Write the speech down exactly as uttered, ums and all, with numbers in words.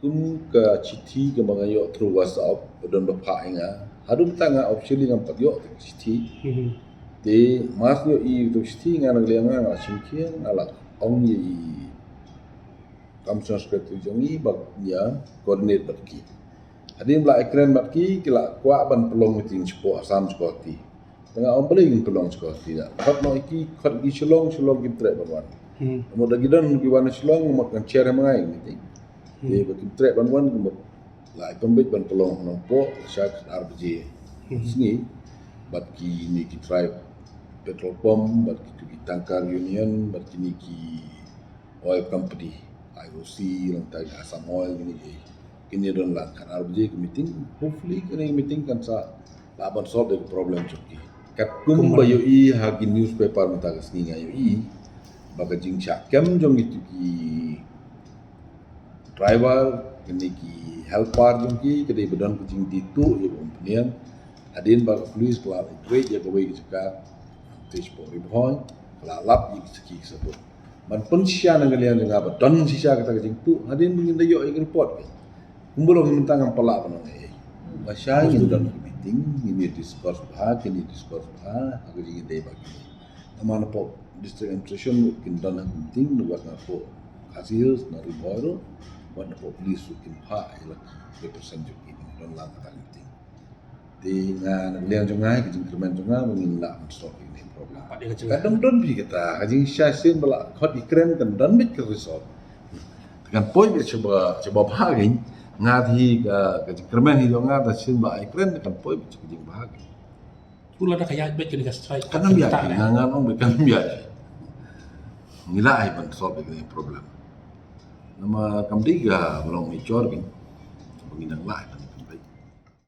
Kum ka shithi kaba nga ïoh through WhatsApp, ba don ba phah ïa nga. Haduh mynta nga officially ngam pat ïoh te ka shithi. Te mar ïoh i te ka shithi nga na ka liang nga, nga shim khia, nga la ong ïa i Commissioner Secretary jong i ba ïa coordinate bad ki. Hadien ba la ïakren bad ki, ki la kwah ban pynlong meeting shapoh Assam sha Guwahati. Te nga ong balei ngin pynlong sha Guwahati da. Khot noh ïa ki, khot ïa ki Shillong, Shillong kim treh ban wan. Namar da ki don ki wan Shillong, namar kan share ma nga ïa ki meeting. Te ba kim treh ban wan, kumba la ai pynbeit ban pynlong ha Nongpoh sha khatar baje sngi, bad kine ki Tribe Petrol Pump, bad kitu ki Tankard Union, bad kine ki oil company, I O C, lane Assam Oil, kine ki, kine don lang khatar baje ka meeting. Hopefully kane ka meeting kan sa lah ban solve da ka problem jong ki. Katkum ba ïohi ha ki newspaper mynta ka sngi nga ïohi ba ka jingshah kem jong kitu ki driver, kine ki helper jong ki, ka dei ba don ka jingdih tuh ïa ka umphniang. Hadien ba ka police ka la ïa kawei ka jaka, te shapoh Ri Bhoi, ka la lap ïa ki sakhi ki sabut. Ban pynshisha na ka liang jong nga ba don shisha kata ka jingtuh, hadien ba ngin da ïoh ïa ka report ka. Kumba long mynta ngam pat lah ban ong ei ei. Ba shai ngin don ka meeting, ngin ïa discuss bha, ngin ïa discuss bha ha ka jingïadei bad kine. Namar napoh District Administration ruh kin don ha ka meeting, wat napoh Khasi Hills, na Ri Bhoi ruh, wat napoh police ruh kin phah ïa la ki represent jong ki, don lang kata ka meeting. Te nga na ka liang jong nga, ka jingkyrmen jong nga ba ngin lah ban solve ïa kane ka problem. Ka dang don bha kata, ka jingshai shisien ba la khot ïakren kan don beit ka result. Te kan poi beit shaba, shaba bha kein, nga te hi ka, ka jingkyrmen hi jong nga, te shisien ba ïakren kan poi beit sha ka jingbha kein. Pula da ka ïaid beit kane ka strike. Kan ym ïaid, nga, nga ong beit kan ym ïaid. Ngi lah ai ban solve ïa kane ka problem. Namar kam dei kaba long mature kein. Ba ngin nang lah ai ban